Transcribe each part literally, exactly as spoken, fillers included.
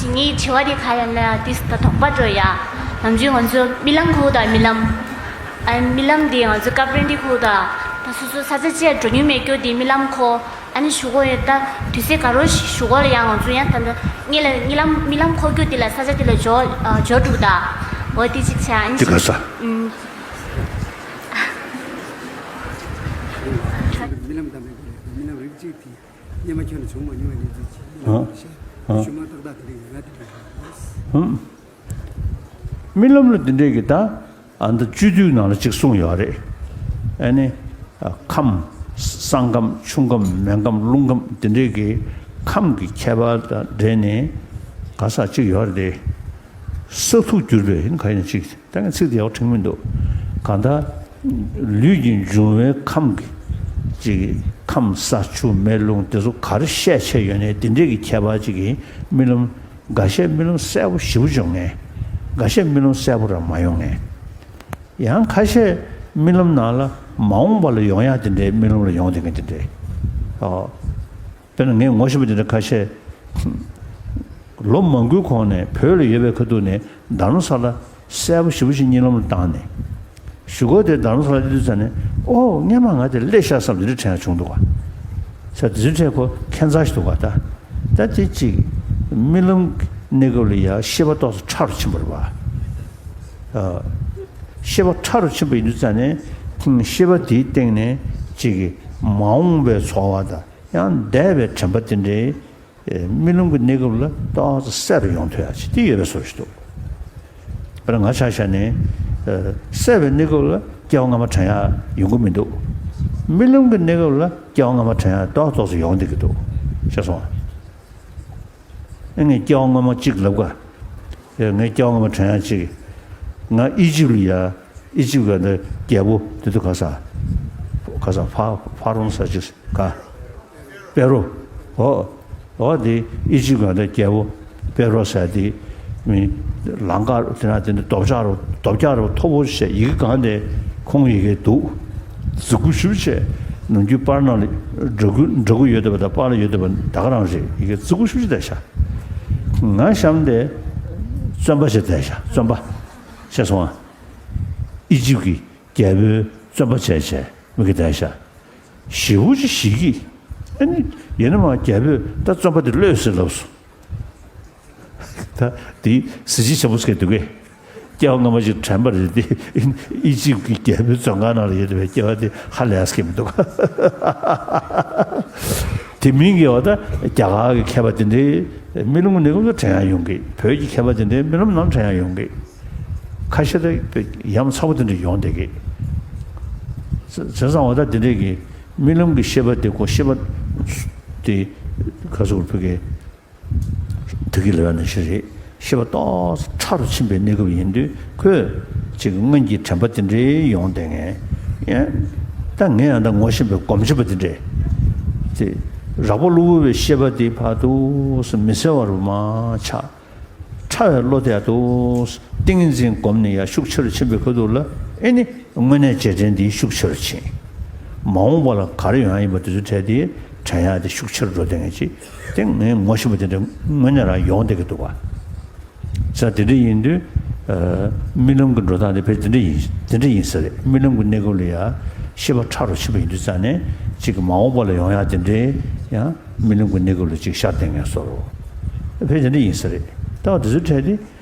ངའི་དྲི་བ་དེ་ག་རེ་ལབ་ན་དེ་ད་དོགས་པ་འགྲོ་ཡ། ནམ་རྒྱུན་ང་ཚོ་རྨི་ལམ་ཁུག་དང་རྨི་ལམ། ཨ་རྨི་ལམ་དེ་ང་ཚོ་སྐབས་རེ་འདི་ཁུག་དང་ད་སོ་སོ་ས་ཆ་ཅིག་འགྲོ་མྱོང་མེད་རྒྱུ་དེ་རྨི་ལམ་ཁུག་ཨ་ནི་གཞུག་གུ་ཡང་ད་དུས་ཚོད་ག་རེ་གཞུག་གུ་ལ་ཡང་ང་ཚོ་ཡང་ད་ལྟ་ངེད་ལ་རྨི་ལམ་རྨི་ལམ་ཁུག་རྒྱུ་དེ་ལ་ས་ཆ་དེ་ལ་འབྱོར་ཨ་འབྱོར་འགྲོ་དང་། འོ་དེ་གཅིག་བྱས། ཨ་ནི་དེ་ག་ས། ཨུམ། རྨི་ལམ་དང་མེད་པའི་རྨི་ལམ་རིགས་གཅིག་དེ། སྔོན་མ་ཁྱོན་ནས་བྱུང་མ་མྱོང་བའི་གནས་ཚུལ་ཅིག་ཨ། ཨ། ཞུ་མ་ཏག་ཏག་དེ་འདྲ་ཡོད་ན་དེ་འདྲ་ཡོད། ཨ། རྨི་ལམ་ལ་དེ་འདྲས་ཀྱི་ད་ཨ་ད་སྤྱོད་བསྡུས་ནང་ལ་ཅིག་གསུངས་ཡོད་རེད། ཨ་ནི་ཨ་ཁམས་གསང་ཁམས་ཆུ་ཁམས་མེ་ཁམས་རླུང་ཁམས་དེ་འདྲས་ཀྱི་ཁམས་ཀྱི་ཁྱད་པར་དང་འབྲེལ་ནས་ག་ས་ཅིག་ཡོད་རེད་དེ། ས་ཐུག་གྱུར་པའི་ཡིན་ག་ཡིན་ཅིག་ད་ངས་ཚིག་དེ་ཡག་པོ་དྲན་གྱི་མི་འདུག་གང་ལྟར་ལུས་ཀྱི་འབྱུང་བའི་ཁམས་ཀྱི་ཅིག་ཁམས་ས་ཆུ་མེ་རླུང་དེ་ཚོ་ག་རེ་ཤས་ཆེ་ཡོད་ནའི་དེ་འདྲས་ཀྱི་ཁྱད་པར་ཅིག་གིས་རྨི་ལམ་འགའ་ཤས་རྨི་ལམ་གསལ་པོ་ཞེ་པོ་འབྱུང་ངེས། འགའ་ཤས་རྨི་ལམ་གསལ་པོ་རང་མ་ཡོང་ངེས། ཡང་ཁ་ཤས་རྨི་ལམ་ནང་ལ་མ་འོངས་པ་ལ་ཡོང་ཡག་དེ་འདྲའི་རྨི་ལམ་ལ་ཡོང་བསྡད་མཁན་དེ་འདྲའི། ཨོ། དཔེར་ན་ངས་ངོ་ཤེས་པ་དེ་འདྲ་ཁ་ཤས་ལོ་མང་པོའི་གོང་ནས་བོད་ལ་ཡོད་པའི་ཁ་ཐུག་ནས་རྡ་རམ་ས་ལ་གསལ་པོ་ཞེ་པོ་ཞིག་གཉིད་ལམ་ལ་བཏང་ནས། གཞུག་གུ་དེ་རྡ་རམ་ས་ལ་སླེབས་དུས་ཙམ་ནས་ཨོ་སྔོན་མ་ང་དེ་སླེབས་ཤག་བསམ་དེ་འདྲ་དྲན་ཡག་བྱུང་འདུག་ག་ས་དེ་ཚོའི་གྲས་ཁོ་ཁྱད་མཚར་ཞིག་འདུག་ག་ད་ད་དེ་གཅིག་རྨི་ལམ་གྱི་གནས་སྐབས་ལ་ཡ་ཤེས་པ་ཏོག་ཙམ་ཕྲ་རུ་ཕྱིན་པ་རེད་པ། ཨ། ཤེས་པ་ཕྲ་རུ་ཕྱིན་པ་ཡིན་དུས་ཙམ་ནས་ཤེས་པ་དེའི་སྟེང་ནས་གཅིག་གི་མ་འོངས་པའི་ཚོར་བ་དང་ཡང་འདས་པའི་དྲན་པ་དེ་འདྲའི་རྨི་ལམ་གྱི་གནས་སྐབས་ལ་ཏོག་ཙམ་གསལ་རུ་ཡོང་ཐུབ་ཡག་ཅིག་དེ་ཡོད་པའི་བཟོ་ཞིག་འདུག་དཔེར་ན་ང་ཆ་བཞག་ནས་གསལ་བའི་གནས་སྐབས་ལ་སྐྱེ་བ་སྔ་མ་དྲན་ཡག་ཡོང་གི་མི་འདུག་རྨི་ལམ་གྱི་གནས་སྐབས་ལ་སྐྱེ་བ་སྔ་མ་དྲན་ཡག་ཏོག་ཙམ་ཡོང་བསྡད་ཀྱི་འདུག་ཤེས་སོང་ཨ། ངས་སྐྱེ་བ་སྔ་མ་གཅིག་ལབ་ག་ངས་སྐྱེ་བ་སྔ་མ་དྲན་ཡག་གཅིག་ང་ཨི་ཇིབ་ལ་ཡ། ཨི་ཇིབ་ག་འདི་རྒྱལ་པོ་དེ་ཚོ་ག་ས། ག་ས་ཕ་ཕ་རོན་ས་ཅིག་ག་པེ་རོ། ཨོ། ཨོ་དེ་ཨི་ཇིབ་ག་འདི་རྒྱལ་པོ་པེ་རོ་ཟེར་དེ། མི་ལང་ཀ་དེ་ན་དེ་འདི་རྡོ་བཀྱག་རོ་རྡོ་བཀྱག་རོ་མཐོ་པོ་ཞིག་ཡི་གེ་གང་དེ་ཁོང་ཡི་གེ་འདུག་རྫིག་པོ་ཞེ་པོ་ཅིག་ནམ་རྒྱུན་པར་ནང་ལ་འདྲ་སྐུ་འདྲ་སྐུ་ཡོད་བསྡད་པ་དང་པར་ལ་ཡོད་བསྡད་པ་ད་ག་རང་རེད། ཡི་གེ་རྫིག་པོ་ཞེ་པོ་ཅིག་བསྡད་ཤག་ང་གཤམ་དེ་བཙོན་པ་བྱས་བསྡད་ཤག་བཙོན་པ། ཤེས་སོང་ཨ། ཨི་ཇིབ་ཀྱི་རྒྱལ་པོའི་བཙོན་པ་བྱས་བྱས་མི་གི་བསྡད་ཤག་ཞེ་པོ་ཅིག་ཞེད་ཀྱི། ཨ་ནི་ཡིན་ན་མ་རྒྱལ་པོས་ད་བཙོན་པ་དེ་གློད་ཟེར་ལབ་སོང་། ད་དེ་གཟི་བརྗིད་ཆེན་པོ་ཟེར་འདུག་གས། སྐྱེ་བ་སྔ་མ་ཅིག་དྲན་པ་རེད་དེ། ཨི་ཇིབ་ཀྱི་རྒྱལ་པོའི་བཙོན་ཁང་ནང་ལ་ཡོད་པའི་སྐྱེ་བ་དེ་ཧ་ལས་ཀྱི་མི་འདུག་དེ་མིན་གྱི་འོ་ད་རྒྱ་གར་གྱི་མཁས་པ་དེ་འདྲའི་རྨི་ལམ་གྱི་གནས་སྐབས་ལ་དྲན་ཡག་ཡོང་གི། བོད་ཀྱི་མཁས་པ་དེ་འདྲའི་རྨི་ལམ་ནང་དྲན་ཡག་ཡོང་གི། ཁ་ཤས་ད་ཡ་མཚར་པོ་དེ་འདྲ་ཡོང་བསྡད་གི། བྱས་ཙང་འོ་ད་དེ་འདྲའི་གི་རྨི་ལམ་གྱི་ཤེས་པ་དེ་ཁོ་ཤེས་པ་དེ་ག་ཟེར་བོད་སྐད་དུ་གི་ལབ་ཡག་ནང་བཞིན་རེད། ཤེས་པ་ཏོག་ཙམ་ཕྲ་རུ་ཕྱིན་པའི་གནས་སྐབས་ཡིན་དུས་ཁོས་ཅིག་སྔོན་གྱི་དྲན་པ་དེ་འདྲའི་ཡོང་བསྡད་མཁན། ཡང་ད་ངས་ཡང་ད་ངོ་ཤེས་པའི་སྒོམ་ཆེན་པ་དེ་འདྲས། དེ་རགས་པ་གློ་བུར་བའི་ཤེས་པ་དེ་ཕར་ཏོག་ཙམ་མི་གསལ་བ་རུ་མར་ཆགས། ཕྲ་བའི་བློ་དེ་ཡང་དུ་ཏིང་ངེ་འཛིན་བསྒོམས་ནས་ཡང་ཤུགས་ཆེ་རུ་ཕྱིན་པའི་ཁུལ་དུ་ལ་ཨེ་ནི་དངོས་གནས་རྗེས་དྲན་འདི་ཤུགས་ཆེ་རུ་ཕྱིན། མ་འོངས་པ་ལ་ག་རེ་ཡོང་ཡ་ཡིན་པ་དེ་ཚོའི་གྲས་དེ་དྲན་ཡ་དེ་ཤུགས་ཆེ་རུ་འགྲོ་བསྡད་མཁན་ཅིག་དེ་ངས་ངོ་ཤེས་པ་དེ་འདྲ་དངོས་གནས་རང་ཡོང་བསྡད་ཀྱི་འདུག་བ། ས་དེ་འདྲ་ཡིན་དུས་རྨི་ལམ་གྱི་འགྲོ་སྟངས་དེ་ཕལ་དེ་འདྲ་ཡིན་དེ་འདྲ་ཡིན་ས་རེད། རྨི་ལམ་གྱི་གནས་སྐབས་ལ་ཡ་ཤེས་པ་ཕྲ་རུ་ཕྱིན་པ་ཡིན་དུས་ཙང་ནས་ཅིག་གི་མ་འོངས་པ་ལ་ཡོང་ཡ་དེ་འདྲའི་ཡང་། རྨི་ལམ་གྱི་གནས་སྐབས་ལ་ཅིག་ཤར་བསྡད་མཁན་བཟོ་འདྲ། ཕལ་དེ་འདྲ་ཡིན་ས་རེད། ད་བར་དེ་ཚོའི་གྲས་དེ་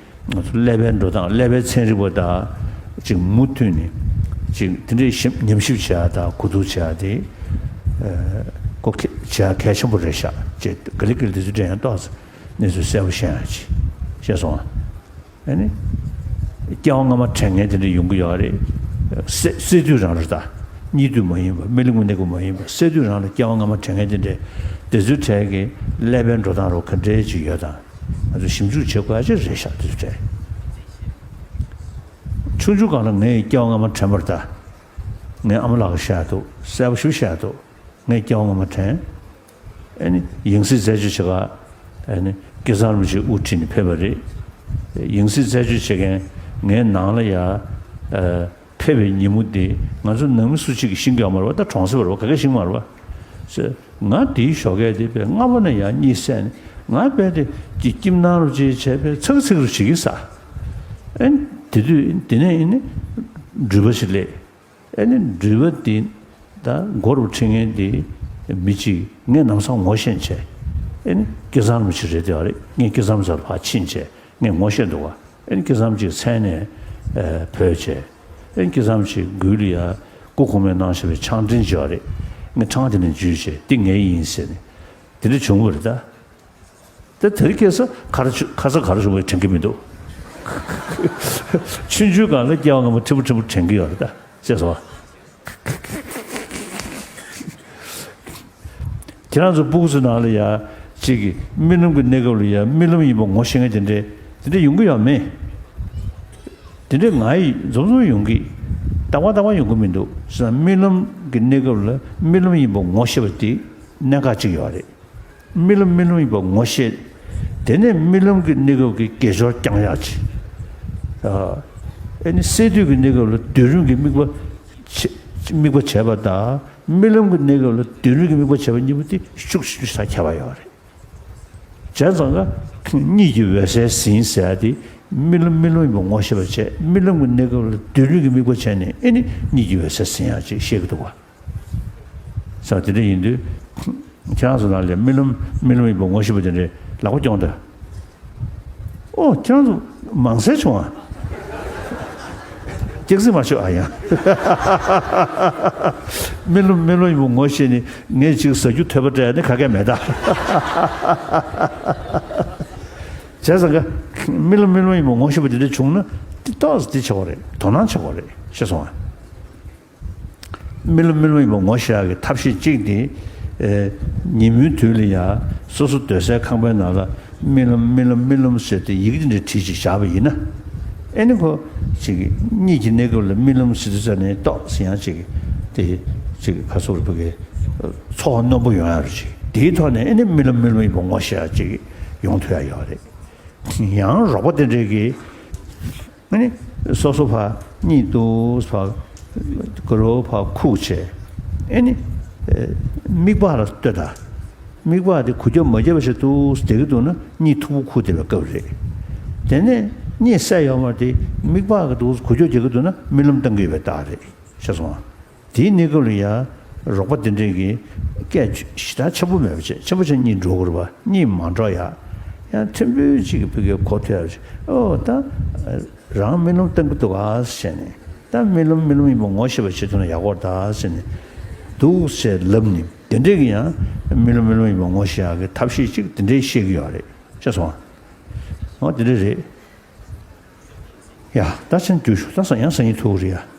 ང་ཚོ་ཀླད་པའི་འགྲོ་སྟངས་ཀླད་པའི་ཚན་རིག་པ་དང་ཅིག་མུ་མཐུད་ནས་ཅིག་དེ་འདྲའི་ཞིབ་ཉམས་ཞིབ་བྱེད་ཡ་དང་གོ་བསྡུར་བྱེད་ཡ་དེ་ཨ་གོ་གལ་བྱེད་ཡ་གལ་ཆེན་པོ་རེད་ཤག་ཅེས་ག་ལེ་ག་ལེ་དེ་ཚོའི་གྲས་ཡང་ཏོག་ཙམ་གནས་ཚུལ་གསལ་པོ་ཤེས་ཡ་ཅིག་ཤེས་སོང་ཨ། ཨ་ནི། སྐྱེ་བ་སྔ་མ་དྲན་མཁན་དེ་འདྲ་ཡོང་གི་ཡོད་རེད། སད་སད་དུས་རང་རེད་ད། གཉིད་དུས་མ་ཡིན་པ་རྨི་ལམ་གྱི་གནས་སྐབས་མ་ཡིན་པ་སད་དུས་རང་ལ་སྐྱེ་བ་སྔ་མ་དྲན་མཁན་དེ་འདྲས་དེ་ཚོའི་གྲས་ཀྱི་ཀླད་པའི་འགྲོ་སྟངས་རོ་ག་འདྲས་ཅིག་ཡོད་དང་ང་ཚོ་ཞིབ་འཇུག་བྱེད་དགོས་ཡ་ཅིག་རེད་ཤག་དེ་ཚོའི་གྲས། ཆུང་ཆུང་སྒང་ལ་ངས་སྐྱེ་བ་སྔ་མ་དྲན་པ་རེད་ད། ངའི་ཨ་མ་ལགས་ཀྱིས་བཤད་འདུག་གསལ་པོ་ཞིག་བཤད་འདུག་ངས་སྐྱེ་བ་སྔ་མ་དྲན། ཨ་ནི་ཡང་སྲིད་རྩད་གཅོད་བྱེད་ག་ཨ་ནི་སྐལ་བཟང་རིན་པོ་ཆེ་དབུ་ཁྲིད་ནས་ཕེབས་པ་རེད། ཡང་སྲིད་རྩད་གཅོད་བྱེད་མཁན་ངའི་ནང་ལ་ཡ་ཨ་ཕེབས་པའི་ཉིན་མོ་དེ་ང་ཚོ་ནང་མི་སུ་གཅིག་གིས་ཤེས་ཀྱི་ཡོད་མ་རེད་པ། ད་གྲོང་གསེབ་རེད་པ། ག་གས་ཤེས་ཀྱི་མ་རེད་པ། ང་དེའི་ཞོགས་ཀས་དེ་དཔེ་སྔ་པོ་ནས་ཡ་གཉིད་སད་ནས་ ང་རྦད་དེ་ཀྱི་ཁྱིམ་ནང་རུ་ཅིག་བྱས་པས་ཚག་ཚིག་རུ་བྱེད་ཀྱི་ས། ཨེ་དེ་དུས་དེ་ནས་ཨེ་ནི་འགྲུལ་པ་ཞིག་སླེབས། ཨེ་ནི་འགྲུལ་པ་དེ་ད་མགོ་རུ་ཁྲིད་མཁན་དེ་མི་གཅིག་ངས་ནམ་སང་ངོ་ཤེས་བྱས། ཨེ་ནི་སྐལ་བཟང་རིན་པོ་ཆེ་རེད་དེ་བ་རེད། ངས་སྐལ་བཟང་རྩར་ཕར་ཕྱིན་བྱས་ངས་ངོ་ཤེས་འདུག་བ། ཨེ་ནི་སྐལ་བཟང་གཅིག་མཚན་ནས་བོས་བྱས། ཨེ་ནི་སྐལ་བཟང་གཅིག་མགུལ་ལ་ཡ་སྐུ་གོང་མས་གནང་བཞིན་པའི་ཆང་ཊིན་ཅིག་ཡོད་རེད། ངས་ཆང་དེ་ནས་འཇུས་བྱས་འདི་ངའི་ཡིན་ཟེར་ནས་དེ་འདྲ་བྱུང་བ་རེད་ད། ད་དེ་རིང་ཁ་སང་ག་རེ་བྱུང་ཁ་སང་ག་རེ་བྱུང་བ་དྲན་གྱི་མི་འདུག་ཆུང་ཆུང་སྒང་ལ་སྐྱེ་བ་སྔ་མ་ཕྲན་བུ་ཕྲན་བུ་དྲན་གྱི་ཡོད་རེད་ད། ཤེས་སོང་། ཁྱེད་རང་ཚོ་སྤུ་གུ་ཚོའི་ནང་ལ་ཡ་གཅིག་གིས་རྨི་ལམ་གྱི་གནས་སྐབས་ལ་ཡ་རྨི་ལམ་ཡིན་པ་ངོ་ཤེས་མཁན་དེ་འདྲས་དེ་འདྲས་ཡོང་གི་ཡོད་མེད། དེ་འདྲས་ང་ཡི་འཛོམས་འཛོམས་ཡོང་གི། རྟག་པར་རྟག་པར་ཡོང་གི་མི་འདུག་ཟེར་ན་རྨི་ལམ་གྱི་གནས་སྐབས་ལ་རྨི་ལམ་ཡིན་པ་ངོ་ཤེས་པ་དེ་གནད་འགག་ཅིག་ཡོད་རེད། རྨི་ལམ་རྨི་ལམ་ཡིན་པ་ངོ་ཤེས། དེ་ནས་རྨི་ལམ་གྱི་གནས་སྐབས་ཀྱི་དགེ་སྦྱོར་བསྐྱང་ཡག་ཅིག་ཨ་ཨེ་ནི་སད་དུས་ཀྱི་གནས་སྐབས་ལ་སྡོད་རུང་གི་དམིགས་པ་བྱེད་དམིགས་པ་བྱས་པ་དང་རྨི་ལམ་གྱི་གནས་སྐབས་ལ་སྡོད་རུང་གི་དམིགས་པ་བྱས་པ་གཉིས་པོ་དེ་ཤུགས་ཤུགས་ས་ཁྱད་པར་ཡོད་རེད། བྱས་ཙང་ཀ་གཉིད་ཀྱི་འོད་གསལ་ཟིན་ཟེར་ཡ་དེ་རྨི་ལམ་རྨི་ལམ་ཡིན་པ་ངོ་ཤེས་པ་བྱས་རྨི་ལམ་གྱི་གནས་སྐབས་ལ་སྡོད་རུང་གི་དམིགས་པ་བྱས་ནས་ཨེ་ནི་གཉིད་ཀྱི་འོད་གསལ་ཟིན་ཡག་ཅིག་ཤེས་ཀྱི་འདུག་བ། ས་དེ་འདྲ་ཡིན་དུས། ཁྱེད་རང་ཚོ་ནང་ལ་རྨི་ལམ་རྨི་ལམ་ཡིན་པ་ངོ་ཤེས་པ་དེ་འདྲའི་ལག་པ་རྐྱོང་དང་། ཨོ་ཁྱེད་རང་ཚོ་མང་སེ་བྱུང་ཨ། སྐྱག་རྫུན་མ་ཤོད་ཨ་ཡ། རྨི་ལམ་རྨི་ལམ་ཡིན་པ་ངོ་ཤེས་ནས་ངས་ཅིག་ཟ་རྒྱུ་ཐོད་པ་སྤྲད་ནས་ག་གེ་མེད་ད། བྱས་ཙང་ཀ་རྨི་ལམ་རྨི་ལམ་ཡིན་པ་ངོ་ཤེས་པ་དེ་འདྲ་བྱུང་ན་དེ་ཏོག་ཙམ་དེ་ཆེ་བ་རེད། དོ་སྣང་ཆེ་བ་རེད། ཤེས་སོང་ཨ། རྨི་ལམ་རྨི་ལམ་ཡིན་པ་ངོ་ཤེས་ཡག་གི་ཐབས་ཤེས་གཅིག་དེ། ཨེ། ཉིན་མོའི་དུས་ལ་ཡ་སོ་སོ་སྡོད་སའི་ཁང་པའི་ནང་ལ་རྨི་ལམ་རྨི་ལམ་རྨི་ལམ་ཟེར་ཏེ་ཡི་གེ་འདི་འདྲ་བྲིས་ཅིག་བཞག་པ་ཡིན་ན། ཨེ་ནི་ཁོ་ཅིག་གཉིད་ཀྱི་གནས་སྐབས་ལ་རྨི་ལམ་ཟེར་དུས་ཙ་ནས་ཏོག་ཙམ་ཡང་ཅིག་དེ་ཅིག་ག་སོགས་རེ་ཕུག་གི་ཚོར་བ་རྣོན་པོ་ཡོང་ཡག་རེད་ཅིག་དེའི་ཐོག་ནས་ཨེ་ནི་རྨི་ལམ་རྨི་ལམ་ཡིན་པ་ངོ་ཤེས་ཡག་ཅིག་ཡོང་ཐུབ་ཡག་ཡོད་རེད། ཡང་རོགས་པ་དེ་འདྲས་ཀྱིས། ཨ་ནི། སོ་སོ་ཕར་གཉིད་འདུག་ཕར། གུ་རུ་ཕར་ཁུག་བྱས། ཨ་ནི། ཨེ། མིག་པགས་ལ་ལྟོས་དང་། མིག་པགས་དེ་འགུལ་སྐྱོད་མ་བརྒྱབ་པ་ཞིག་འདུག་བསྡད་ཀྱི་འདུག་ན་གཉིད་མཐུག་པོ་ཁུག་བསྡད་པའི་སྐབས་རེད། དེ་ནས་གཉིད་སད་ཡོད་མ་རེད་དེ་མིག་པགས་ཀྱི་འདུག་འགུལ་སྐྱོད་རྒྱག་གི་འདུག་ན་རྨི་ལམ་བཏང་གི་ཡོད་པའི་རྟགས་རེད། ཤེས་སོང་ཨ། དེའི་གནས་སྐབས་ལ་ཡང་རོགས་པ་དེ་འདྲས་ཀྱིས་སྐད་ཞེ་དྲག་ཆེན་པོ་མེད་པ་བྱས་ཆེན་པོ་བྱས་གཉིད་འགྲོ་དགོས་རེད་པ། གཉིད་མ་འགྲོ་ཡག་ཡང་ཐེར་འབུམ་གཅིག་གི་ཕ་གིའི་གོ་ཐོས་ཡག་ཨོ་ད་རང་རྨི་ལམ་བཏང་གི་འདུག་ག་ཟེར་ནས་ད་རྨི་ལམ་རྨི་ལམ་ཡིན་པ་ངོ་ཤེས་པ་བྱེད་ཐུབ་ན་ཡག་པོ་རེད་ད་ཟེར་ནས་འདུག་ཟེར་ལབ་ནས་དེ་འདྲས་ཀྱི་ཡང་རྨི་ལམ་རྨི་ལམ་ཡིན་པ་ངོ་ཤེས་ཡག་གི་ཐབས་ཤེས་གཅིག་དེ་འདྲས་ཤེས་ཀྱི་ཡོད་རེད། ཤེས་སོང་ཨ། ཨོ་དེ་འདྲས་རེད། ཡ། ད་ཕྱིན་རྒྱུ་ཞུ་ད་ས་ཡང་སང་ཉིན་ཐུག་རེད་ཡ།